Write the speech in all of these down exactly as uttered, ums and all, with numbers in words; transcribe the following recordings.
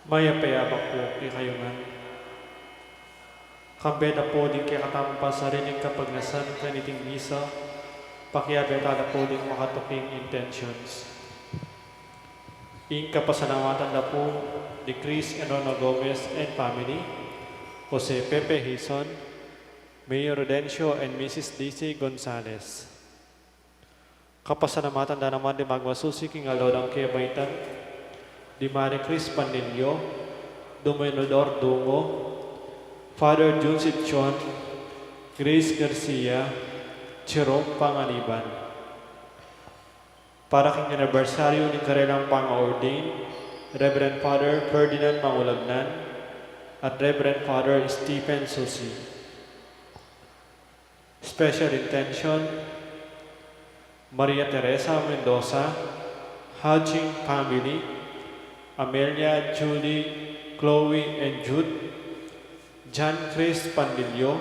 Mayap a abak pu kekayu ngan. Kambe da pu ding kekatamung pansariling kapagnasan kaniting misa, pakiabe tala pu ding makatuking intentions. Ing kapasalamatan da pu di Chris and Rona Gomez and family, Jose Pepe Hizon, Mayor Rodencio and Missus Daisy Gonzalez. Kapasalamatan da naman di magmasusi king aldo dang kebaitan, di Mare Chris Panlilio, Dominador Dungo, Father Junsit Chon, Grace Garcia, Jerome Panganiban. Para king anibersaryu ning karelang panga-ordain, Reverend Father Ferdinand Mangulagnan at Reverend Father Stephen Susi. Special intention, Maria Teresa Mendoza, Hajing family, Amelia, Julie, Chloe, and Jude, John Chris Pandillo,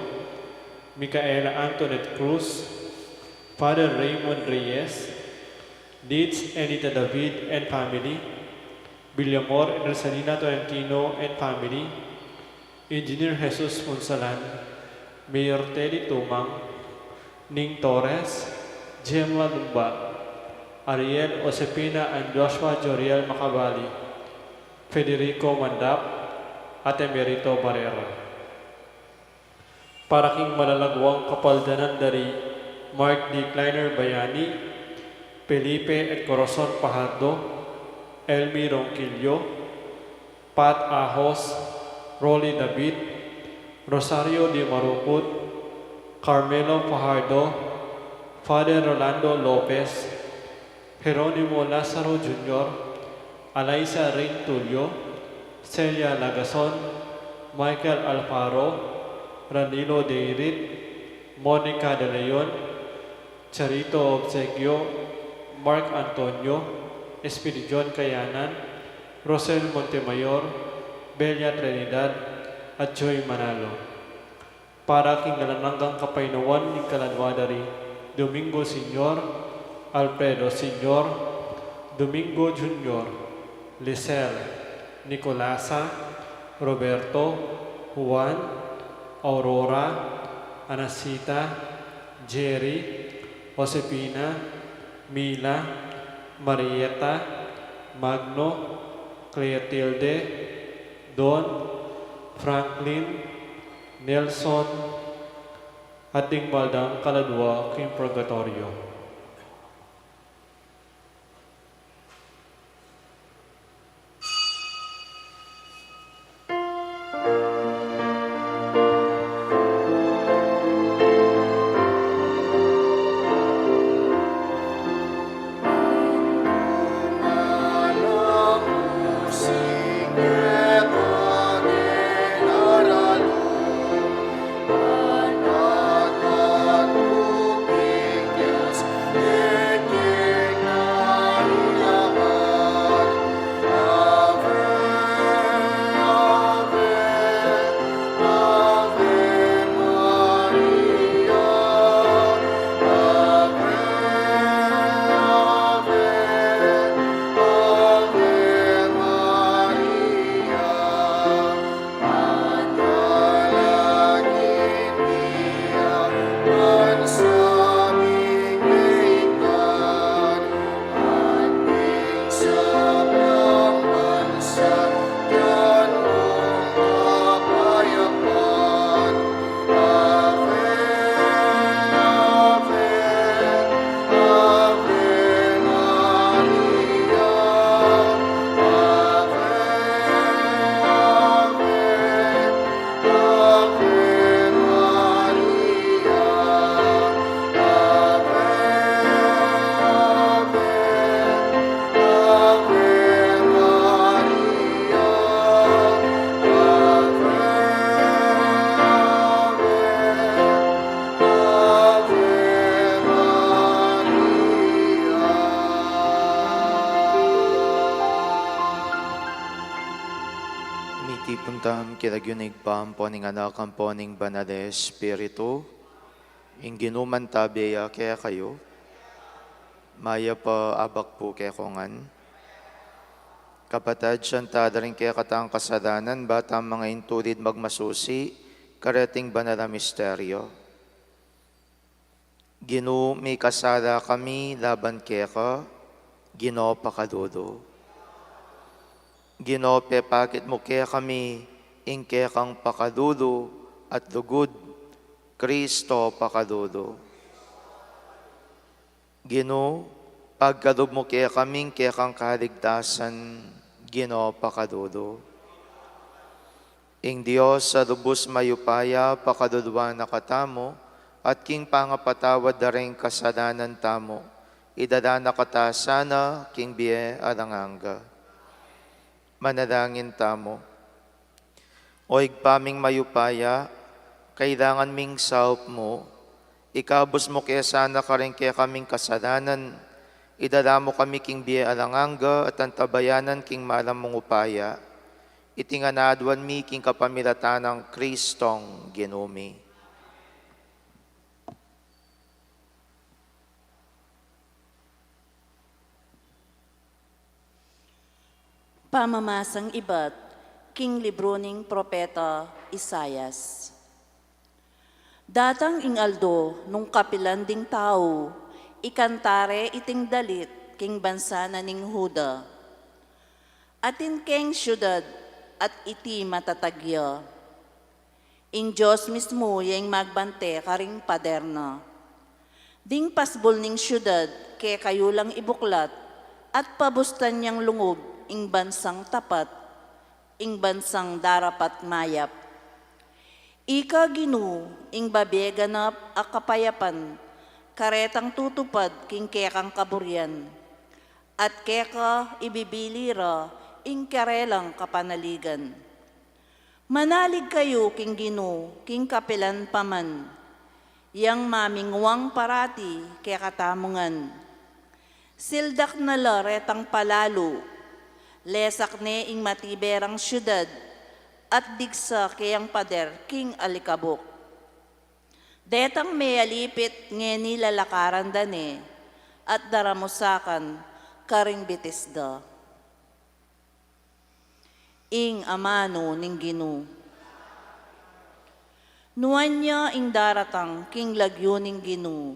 Micaela Antoinette Cruz, Father Raymond Reyes, Deeds Enita David and family, Villamor and Rosalina Tolentino and family, Engineer Jesus Punsalan, Mayor Teddy Tumang, Ning Torres, Gemma Lumba, Ariel, Josefina and Joshua Joriel Macabali, Federico Mandap, at Emerito Barrera. Para king malalaguang kapaldanan dari Mark D. Kleiner Bayani, Felipe at Corazon Fajardo, Elmi Ronquillo, Pat Ahos, Rolly David, Rosario D. Maruput, Carmelo Fajardo, Father Rolando Lopez, Jeronimo Lazaro Junior, Alaisa Rain Tulio, Celia Lagason, Michael Alfaro, Ranilo Deirit, Monica De Leon, Charito Obsequio, Mark Antonio, Espiridion Kayanan, Rosel Montemayor, Belia Trinidad, at Joy Manalo. Para king alang anggang kapaynawan ning kaladua dari Domingo Senior, Alfredo Senior, Domingo Junior, Lisel, Nicolasa, Roberto, Juan, Aurora, Anacita, Jerry, Josefina, Mila, Marieta, Magno, Cleotilde, Don, Franklin, Nelson, at ding mal dang kaladua king purgatoryo. Mitipun tamu king lagyu ning Ibpa, ampo ning Anak, ampo ning Banal a Espiritu. Ing Ginu mantabe ya kekayu. Mayap a abak pu kekongan. Kapatad, sisian ta la ring kekatang kasalanan, ba tang manga intulid magmasusi kareting banal a misteryo. Ginu, mikasala kami laban keka. Ginu, pakalulu. Ginu, pepakit mu kekami ing kekang pakalulu at lugud. Kristo, pakalulu. Ginu, pagkalub mu kekami ing kekang kaligtasan. Ginu, pakalulu. Ing Dios a lubus mayupaya pakaluluan na katamu, at king pangapatawad da ring kasalanan tamu, idala na kata sana king bie alang angga. Manalangin tamu. O Ibpa ming mayupaya, kailangan ming saup mu, ikabus mu ke sana karing kekaming kasalanan, idala mu kami king bie alang angga at antabayanan king malam mung upaya. Iti ngan aduan mi king kapamilatan nang Kristong Ginu mi. Pamamasang ibat king libru ning propeta Isaias. Datang ing aldo nung kapilan ding tau ikanta re iting dalit king bansa na ning Juda. Atin keng siudad at iti matatag ya. Ing Dios mismu ya ing magbante karing pader na. Ding pasbul ning siudad kekayu lang ibuklat at pabustan yang lungub ing bansang tapat, ing bansang darapat mayap. Ika Ginu ing babie ganap a kapayapan, karetang tutupad king kekang kaburian, at keka ibibili ra ing karelang kapanaligan. Manalig kayu king Ginu king kapilan pa man, yang maminguang parati kekatamu ngan. Sildak na la retang palalu, lesak ne ing matibe rang siudad, at digsa keyang pader king alikabuk. Detang mealipit ngeni lalakaran da ne, at daramusakan karing bitis da. Ing amanu ning Ginu. Nuan ya ing daratang king lagyu ning Ginu.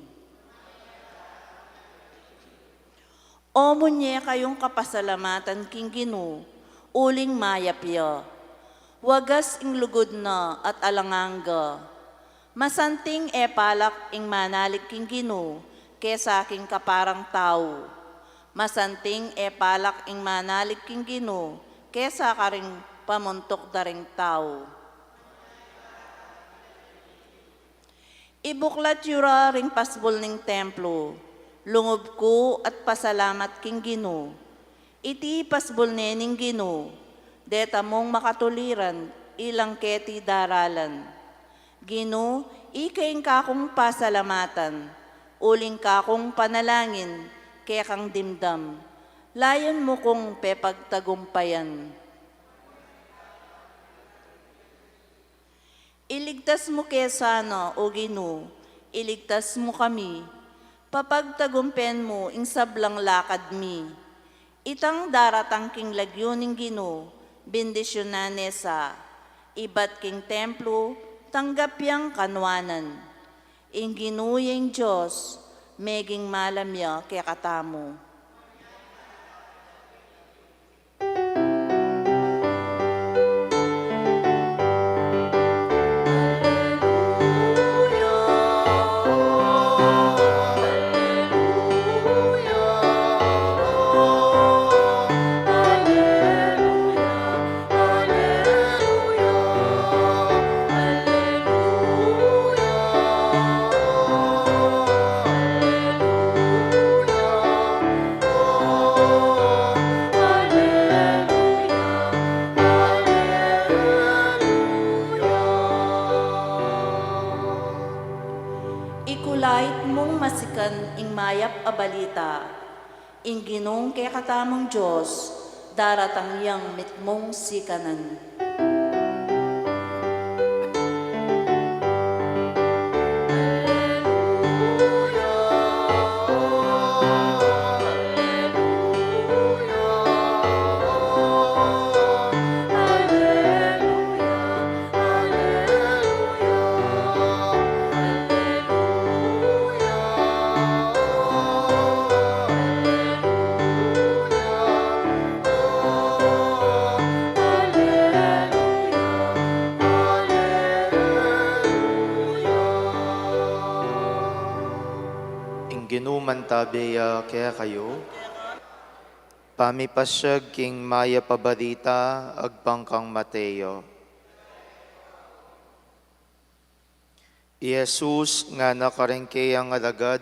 O munye kayung kapasalamatan king Ginu, uling mayap ya. Wagas ing lugud na at alang angga. Masanting e palak ing manalig king Ginu kesa king kaparang tau. Masanting e palak ing manalig king Ginu kesa karing pamuntuk da ring tau. Ibuklat yu ra ring pasbul ning templu, lungub ku at pasalamat king Ginu. Iti pasbul ne ning Ginu, deta mung makatuliran ilang keti daralan. Ginu, ika ing kakung pasalamatan, uling kakung panalangin kekang dimdam, layun mu kung pepagtagumpayan. Iligtas mu ke sana, O Ginu, iligtas mu kami. Papagtagumpen mu ing sablang lakad mi. Itang daratang king lagyu ning Ginu, bendisyunan ne sa. Ibat king templu, tanggap yang kanuanan. Ing Ginu ya ing Dios, meging malam ya kekatamu. Ikulait mung masikan ing mayap a balita. Ing Ginung kekatamung Dios, daratang yang mitmung sikanan. Mantabe ya kekayu. Pamipasiag king Mayap a Balita agpang kang Mateo. I Jesus ngana karing kayang alagad,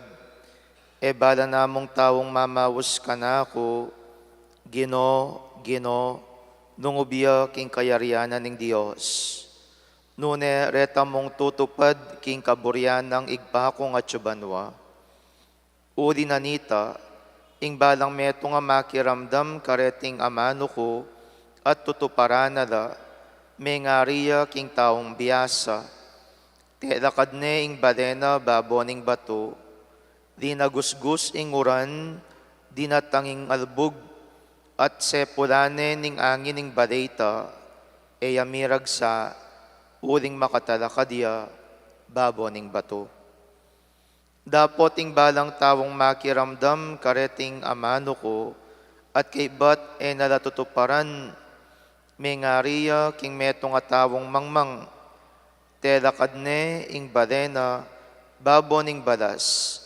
E bala namung taung mamaus kanaku, Ginu, Ginu, nung ubya king kayarian na ning Dios, nune reta mung tutupad king kaburian nang Ibpa kung atsu banua. Uli na nita, ing balang metung a makiramdam kareting amanu ku at tutuparan na la, mengari ya king taung biasa. Telakad ne ing bale na babo ning batu, dinagusgus ing uran, dinatang ing albug, at sepulan ne ning angin ing bale ita, e ya miragsa, uling makatalakad ya babo ning batu. Dapot ing balang taung makiramdam kareting amanu ku at kaybat e na la tutuparan, mengari ya king metung a taung mangmang. Telakad ne ing bale na babo ning balas,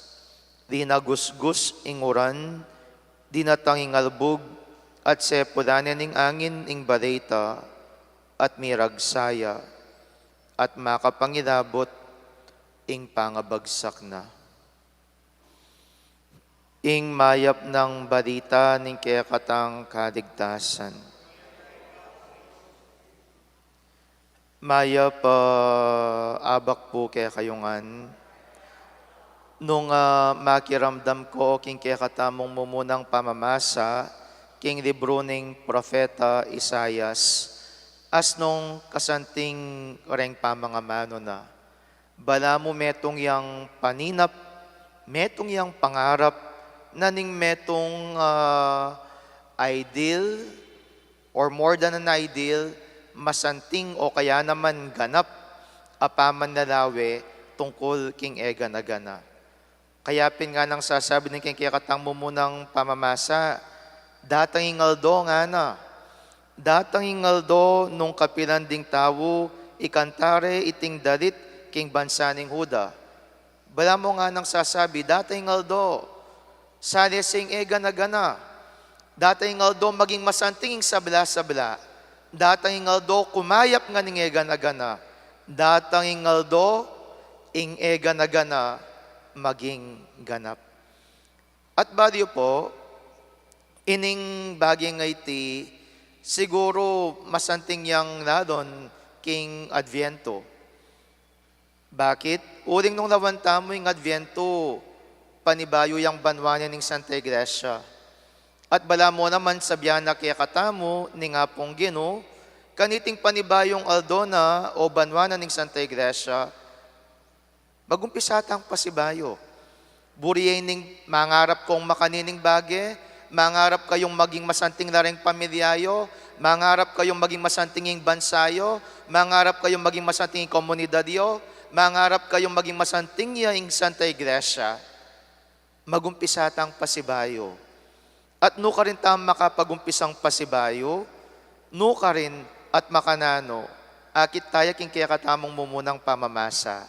dinagusgus ing uran, dinatang ing albug, at sepulan ne ning angin ing bale ita, at miragsa ya, at makapangilabut ing pangabagsak na. Ing Mayap a Balita ning kekatang kaligtasan. Mayap a abak pu kekayu ngan. Nung, ah, makiramdam ku king kekatamung mumunang pamamasa king libru ning propeta Isaias, asnung kasanting reng pamangamanu na. Balamu metung yang paninap, metung yang pangarap, na ning metung, ah, ideal, or more than an ideal, masanting o kaya naman ganap a pamanlalawe tungkul king e gana-gana. Kaya pin nganang sasabi ning kekatang mumunang pamamasa, datang ing aldo ngana, datang ing aldo nung kapilan ding tau ikanta re iting dalit king bansa ning Juda. Balamu nganang sasabi, datang ing aldo, sale sing e gana-gana. Datang ing aldo maging masanting ing sabla-sabla. Datang ing aldo kumayap ngan ing e gana-gana. Datang ing aldo ing e gana-gana maging ganap. At balu yu pu, ining bage a iti, siguru masanting yang lalun king Adviento. Bakit? Uling nung lawan tamu ing Adviento, panibayu yang banua na ning Santa Iglesia. At balamu naman sabian na kekatamu ning Apung Ginu, kaniting panibayung aldo na o banua na ning Santa Iglesia, magumpisa tang pasibayu. Buri ye ning mangarap kung makanining bage, mangarap kayung maging masanting la reng pamilya yu, mangarap kayung maging masanting ing bansa yu, mangarap kayung maging masanting ing komunidad yu, mangarap kayung maging masanting ya ing Santa Iglesia. Magumpisa tang pasibayu. At nukarin tamu makapagumpisang pasibayu, nukarin at makananu, akit taya king kekatamung mumunang pamamasa.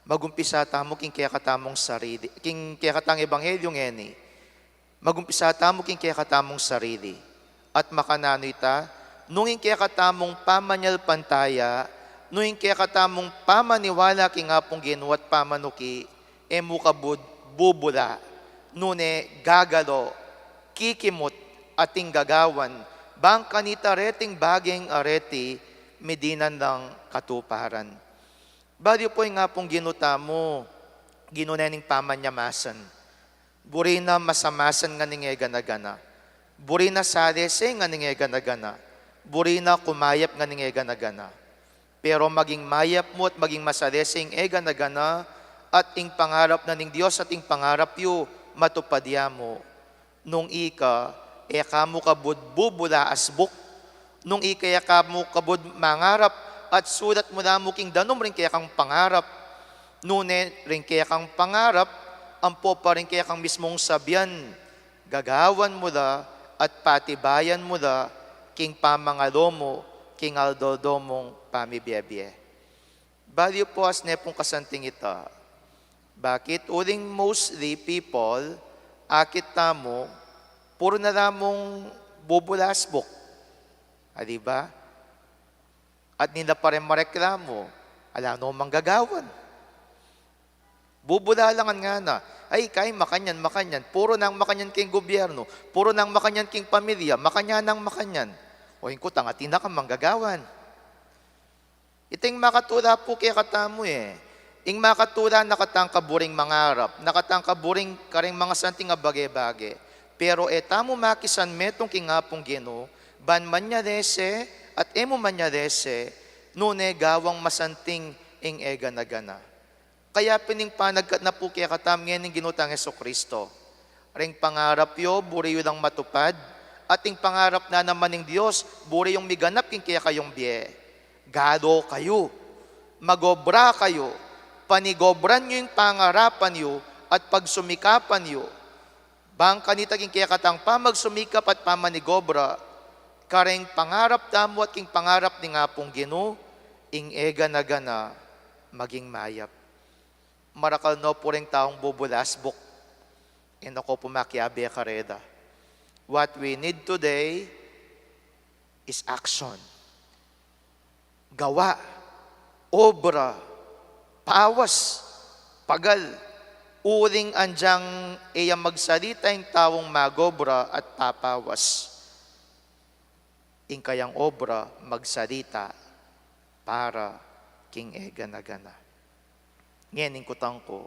Magumpisa tamu king kekatamung sarili, king kekatang ebanghelyu ngeni. Magumpisa tamu king kekatamung sarili. At makananu ita, nung ing kekatamung pamanyalpantaya, nung ing kekatamung pamaniwala king Apung Ginu at pamanuki, e mu kabud bubula, nune gagalo, kikimut, ating gagawan, bang kanita reting bageng areti, midinan lang katuparan. Balu yu pu ing Apung Ginu tamu, Ginu ne ning pamanyamasan. Buri na masamasan ngan ing e gana-gana. Buri na salese ngan ing e gana-gana. Buri na kumayap ngan ing e gana-gana. Pero maging mayap mu at maging masalese ing e gana-gana, at ing pangarap na ning Dios at ing pangarap yu matupad ya mu. Nung ika, e ka mu kabud bubula asbuk. Nung ika, e ka mu kabud mangarap at sulat mu la mu king danum ring kekang pangarap. Nune ring kekang pangarap, ampo pa ring kekang mismung sabian, gagawan mu la at patibayan mu la king pamangalo mu king aldo-aldo mung pamibie-bie. Balu yu pu, asne pung kasanting ita. Bakit? Uling mostly people, akit tamu, puru na la mung bubulasbuk. A, di ba? At nila pa rin mareklamu, ala no mang gagawan. Bubulalangan ngana. Ay, kay makanyan, makanyan. Puru nang makanyan king gobyerno. Puru nang makanyan king pamilya. Makanyan nang makanyan. O, ing kutang, atin na kang manggagawan. Iting makatula pu kekatamu e. Ing makatula na katang kaburing mangarap, na katang kaburing karing mangasanting a bage-bage. Pero e tamu makisan metung king Apung Ginu, ban manyalese at e mu manyalese, nune gawang masanting ing e gana-gana. Kaya pin ing panagkat na pu kekatamu ngening Ginu tang Jesucristo. Ring pangarap yu, buri yu lang matupad, at ing pangarap na naman ning Dios, buri yung miganap king kekayung bie. Galu kayu, magobra kayu, panigobran yu ing pangarapan yu at pagsumikapan yu. Bang kanita king kekatang pamagsumikap at pamanigobra, karing pangarap tamu at king pangarap ning Apung Ginu, ing e gana-gana maging mayap. Marakal no pu ring taung bubulasbuk, e na ko pu makiabe karela. What we need today is action. Gawa, obra, pawas, pagal. Uling anjang e ya magsalita ing taung magobra at papawas. Ing kayang obra magsalita para king e gana-gana. Ngening kutang ku,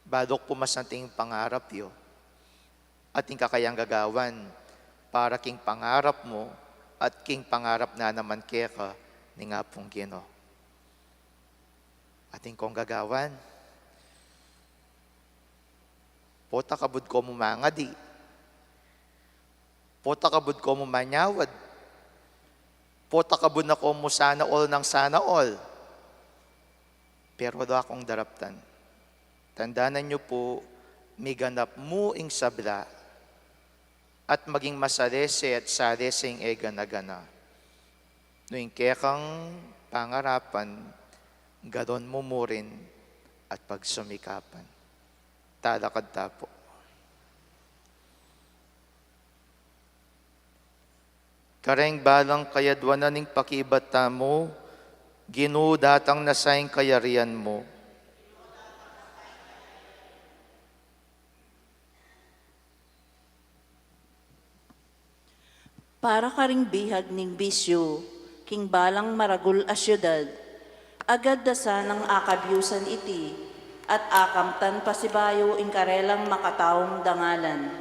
balu ku pu masanting pangarap yu, at ing kakayang gagawan para king pangarap mu at king pangarap na naman keka ning Apung Ginu. Atin kong gagawan. Pota kabud ko mu mangadi. Pota kabud ko mu manyawad. Pota kabud na ko mu sana all nang sana all. Pero ala kong daraptan. Tandanan yu pu, miganap mu ing sabla at maging masalese at salese ing e gana-gana. Nu ing kekang pangarapan, galun mu murin at pagsumikapan. Talakad ta pu. Kareng balang kayadwanan ning pakibat tamu, Ginu, datang na sa ing kayarian mu. Para karing bihag ning bisyu king balang maragul a siudad, agad da sanang akabyusan iti, at akamtan pasibayu ing karelang makataung dangalan.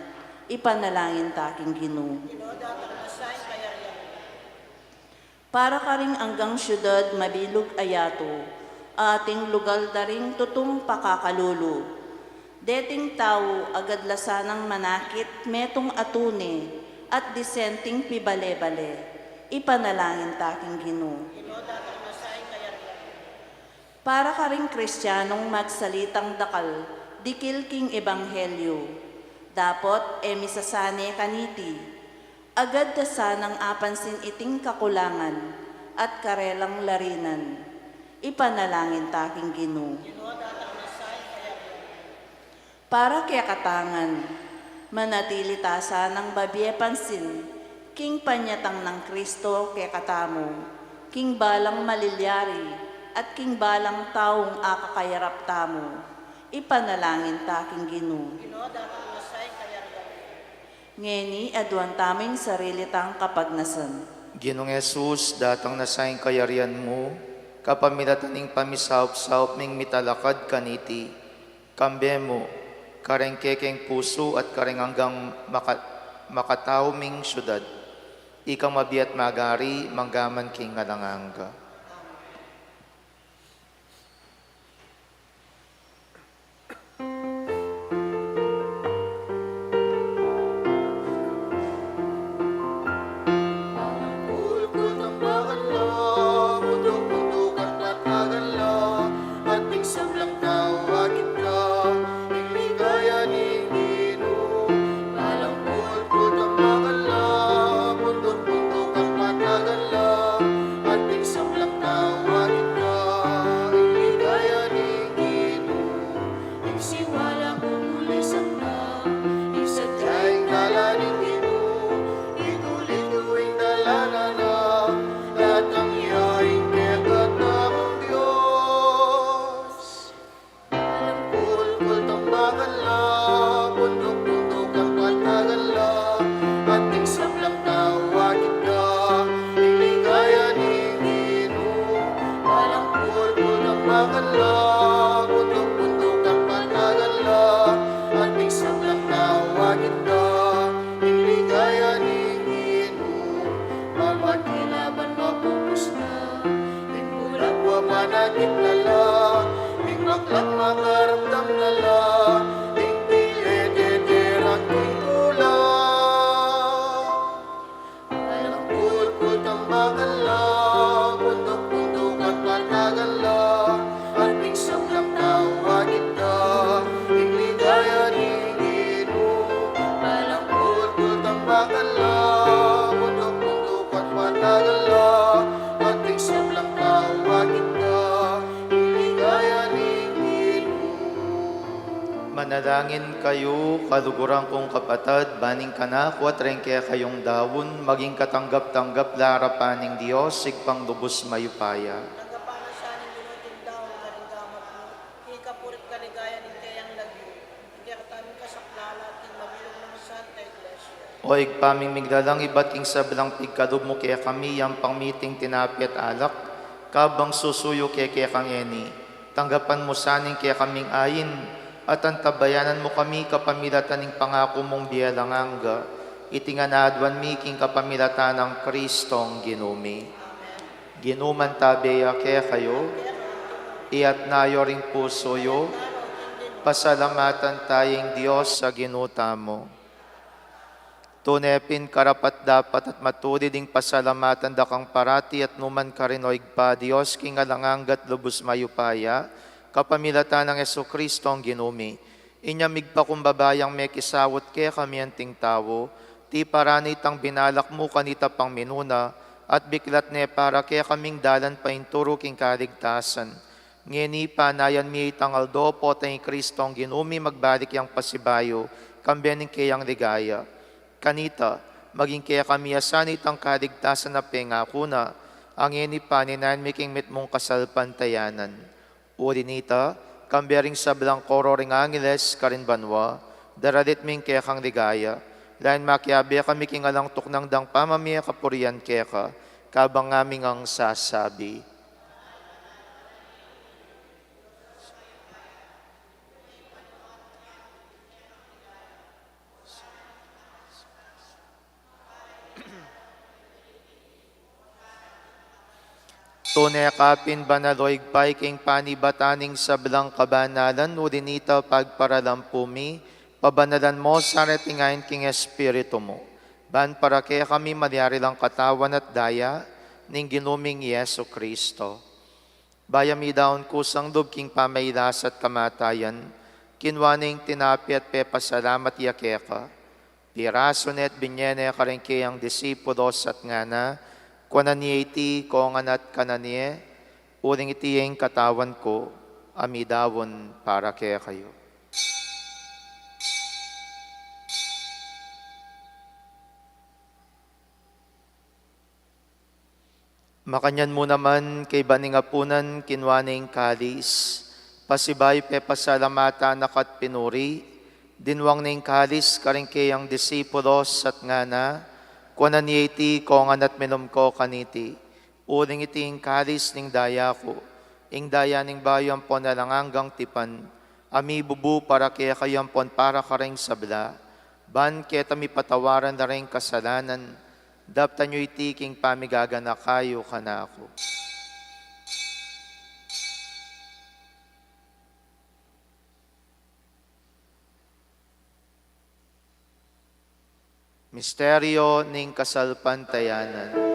Ipanalangin ta king Ginu. Para karing anggang siudad mabilug a yatu, ating lugal da ring tutung pakakalulu. Deting tau agad la sanang manakit metung a tune at disenteng pibale-bale. Ipanalangin ta king Ginu. Para karing Kristianong magsalitang dakal dikil king ebanghelyu, dapot e misasane kaniti, agad da sanang apansin iting kakulangan at karelang larinan. Ipanalangin ta king Ginu. Para kekatang ngan, manatili ta sanang babie pansin king panyatang nang Kristo kekatamu, king balang malilyari at king balang taung akakayarap tamu. Ipanalangin ta king Ginu. Ngeni aduan tamu ing sarili tang kapagnasan. Ginung Jesus, datang na sa ing kayarian mu, kapamilatan ning pamisaup-saup ming mitalakad kaniti. Kambe mu kareng kekeng pusu at kareng anggang maka-, makatau ming siudad. Ikang mabie at magari, manggaman king alang angga. Patagan la, bunduk-bundukan patagan la, anting sablang tau akit la, ing ligaya ning Ginu, mapakilaban mapupus na, ing bulag mapanakit na la, ing maklak makaramdam na la, ing pile dederak king tula. Palang kulkul tambakan la, bunduk-bundukan patagan la, anting sablang tau akit la, ing ligaya ning Ginu. Palang kulkul tambakan la, bunduk-bundukan patagan la, anting sablang tau akit la, ing ligaya ning Ginu. Manalangin kayu, kaluguran kung kapatad, ban ing kanaku at ring kekayung daun, maging katanggap-tanggap la arapan ning Dios, Ibpang lubus mayupaya. Tanggapan na sa ning Ginu ing daun karing gamat mu, king kapurian at kaligayan ning keyang lagyu, king kekatamung kasaplalan at king mabilug nang Santa Iglesia. O Ibpa ming miglalang, ibat king sablang pigkalub mu kekami, yang pamiting tinape at alak, kabang susuyu kekami ngeni, tanggapan mu sana ing kekaming ain, at antabayanan mu kami kapamilatan ning pangaku mung bie alang angga. Iti ngan aduan mi king kapamilatan nang Kristong Ginu mi. Ginu mantabe ya kekayu, iyatas yu ring pusu yu, pasalamatan taya ing Dios a Ginu tamu. Tune pin karapat-dapat at matulid ing pasalamatan da kang parati at nukarin man, o Ibpa, Dios king alang angga at lubus mayupaya, kapamilatan nang Jesucristong Ginu mi. Inya migpakumbaba yang mekisaut kekami anting tau, tiparan ne itang binalak mu kanita pang minuna, at biklat ne para kekaming dalan paintulu king kaligtasan. Ngeni panayan mi itang aldo, potang i Kristong Ginu mi magbalik yang pasibayu, kambe ning keyang ligaya. Kanita, maging kekami ya sana itang kaligtasan a pengaku na, a ngeni paninayan mi king mitmung kasalpantayanan. Uli nita, kambe ring sablang koro ring angeles karin banua, daralit mi ing kekang ligaya, lain makiabe kami king alang tuknang dang pamamie kapurian keka, kabang ngaming sasabi. Tune ka pin banal, o Ibpa, king panibatan ning sablang kabanalan, uli nita pagparalampu mi, pabanalan mu sana iting ain king Espiritu mu, ban para kekami malyari lang katawan at daya ning Ginu ming Jesucristo. Bayu mi daun kusang lub king pamailas at kamatayan, kinua ne ing tinape at pepasalamat ya keka, pirasu ne at binye ne karing keyang disipulos at ngana, kuanan ye iti kongan at kanan ye, uling iti ing katawan ku, a midaun para kekayu. Makanyan mu naman, kaybat ning apunan, kinua ne ing kalis, pasibayu pepasalamatan na ka at pinuri, dinwang ne ing kalis karing keyang disipulos at ngana, kuanan ye iti kongan at minum ko kaniti, uling iti ing kalis ning daya ku, ing daya ning bayu ampon alang anggang tipan, a mibubu para kekayu ampon para karing sabla, ban keta mipatawaran la ring kasalanan. Daptan yu iti king pamigaganaka yu kanaku. Misteryo ning kasalpantayanan.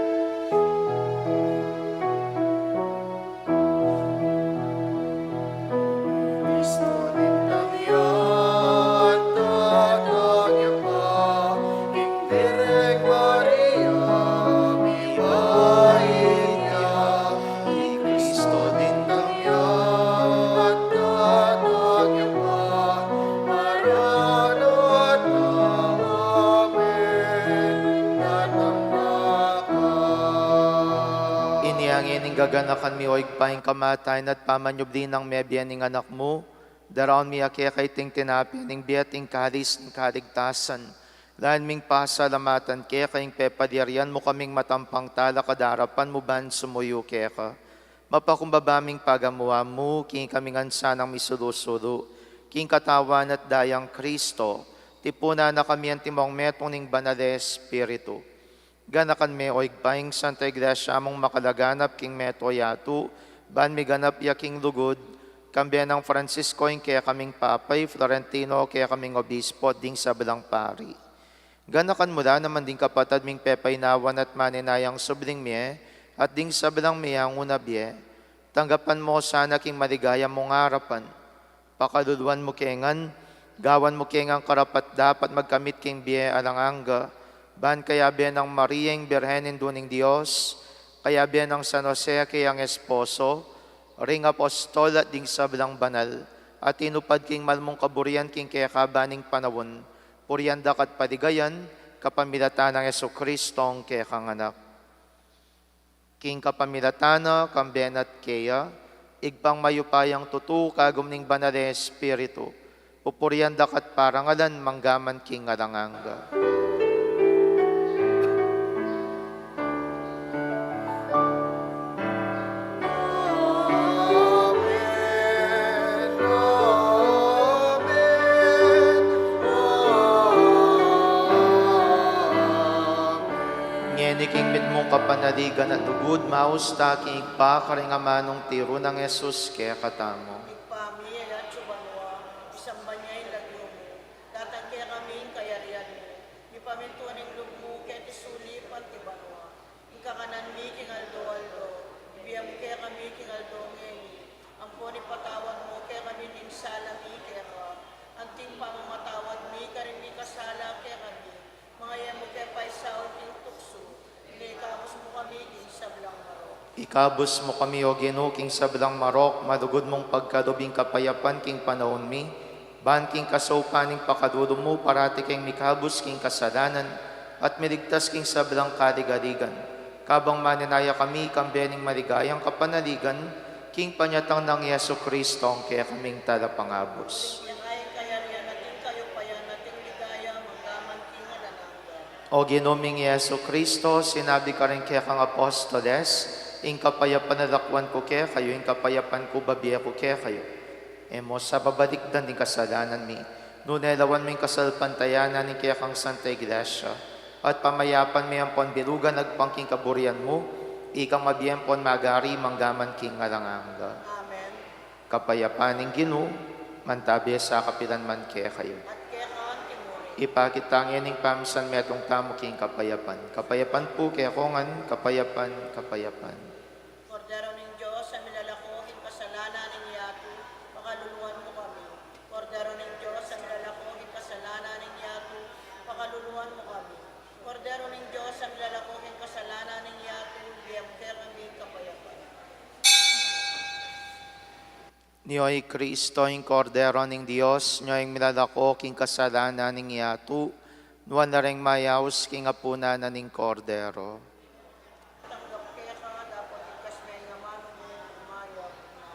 Ini ngeni ing gaganakan mi, o Ibpa, ing kamatayan at pamanyubli nang mebie ning Anak mu, daraun mi keka iting tinape ning bie at ing kalis ning kaligtasan, lain ming pasalamatan keka ing pepalyarian mu kaming matampang talakad king arapan mu ban sumuyu keka. Mapakumbaba ming pagamuan mu, king kami ngan sanang misulu-sulu king katawan at dayang Kristo, tipunan na kami antimong metung ning Banal a Espiritu. Ganakan me, o Ibpa, ing Santa Iglesia mung makalaganap king mabilug a yatu, ban miganap ya king lugud, kambe nang Francisco ing kekaming Papa, i Florentino kekaming Obispo, ding sablang pari. Ganakan mu la naman ding kapatad ming pepainawan at maninayang subling mie, at ding sablang miyanguna bie. Tanggapan mu sana king maligaya mung arapan. Pakaluluan mu ke ngan, gawan mu ke ngan karapat-dapat magkamit king bie alang angga, ban kayabe nang Maria ing Birhen Indu ning Dios, kayabe nang San Jose a keyang esposo, ring apostol at ding sablang banal a tinupad king mal mung kaburian king kekaban ning panaun, purian da ka at paligayan, kapamilatan nang Jesucristong kekang Anak. King kapamilatan na, kambe na at keya, Ibpang mayupayang tutu, kagum ning Banal a Espiritu, pupurian da ka at parangalan manggaman king alang angga. Ngeni king mitmung kapanaligan at lugud, maus ta king Ibpa karing amanung tiru nang Jesus kekatamu. Ibpa mi, atsu ka banua, misamban ya ing lagyu mu, datang kekami ing kayarian mu, mipamintuan ing lub mu keti sulip anti banua. Ing kakanan mi king aldo-aldo, ibie mu kekami king aldo ngeni. Ampon ipatawad mu kekami ding sala mi keka, anti ing pamamatawad mi karing mikasala kekami. Manga e mu ke paisaul king tuksu, nune ikabus mu kami king sablang marok. Ikabus mu kami, O Ginu, king sablang marok, malugud mung pagkalub ing kapayapan king panaun mi, ban king kasaupan ning pakalulu mu, parati keng mikabus king kasalanan, at miligtas king sablang kaligaligan. Kabang maninaya kami kambe ning maligayang kapanaligan, king panyatang nang Jesucristong kekaming Talapangabus. Uling keka ing kayarian, at ing kayupayan, at ing ligaya, manggaman king alang angga. O Ginu ming Jesucristo, sinabi mu karing kekang apostoles, ing kapayapan lakwan ku kekayu, ing kapayapan ku babie ku kekayu. E mu sa babalikdan ding kasalanan mi, nune lawan mu ing kasalpantayanan ning kekang Santa Iglesia, at pamayapan me ampon bilugan agpang king kaburian mu, ikang mabie ampon magari manggaman king alang angga. Amen. Kapayapan ning Ginu mantabe sa kapilan man kekayu. At keka anti mu rin. Ipakit ta ngeni ing pamisanmetung tamu king kapayapan. Kapayapan pu kekongan, kapayapan, kapayapan. Kordero ning Dios a milalako king kasalanan ning yatu, pakaluluan mu kami. Kordero ning Dios a milalako king kasalanan ning yatu, pakaluluan mu kami. Kordero ning Dios a milalako king kasalanan ning yatu, ibie mu kekami ing kapayapan. Nyo i Kristo, ing Kordero ning Dios, nyo ing milalako king kasalanan ning yatu, nuan la reng mayaus king apunan na ning Kordero. Tanggap keka dapot ing kasme ning amanu mu, umayap na.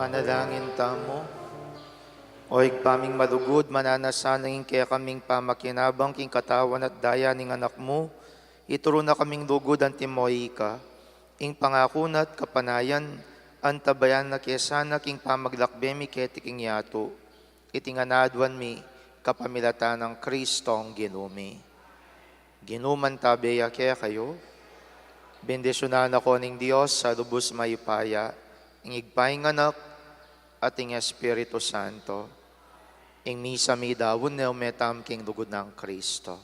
Panalangin tamu. O Ibpa ming malugud, mananu sana ing kekaming pamakinabang king katawan at daya ning Anak mu, ituru na kaming lugud antimo ika, ing pangaku na at kapanayan, antabayanan na ke sana king pamaglakbe mi keti king yatu. Iti ngan aduan mi kapamilatan nang Kristong Ginu mi. Ginu mantabe ya kekayu. Bendisyunan na kayu ning Dios a lubus mayupaya, ing Ibpa, ing Anak, at ing Espiritu Santo. Ing misa midaun ne, ume tamu king lugud nang Kristo.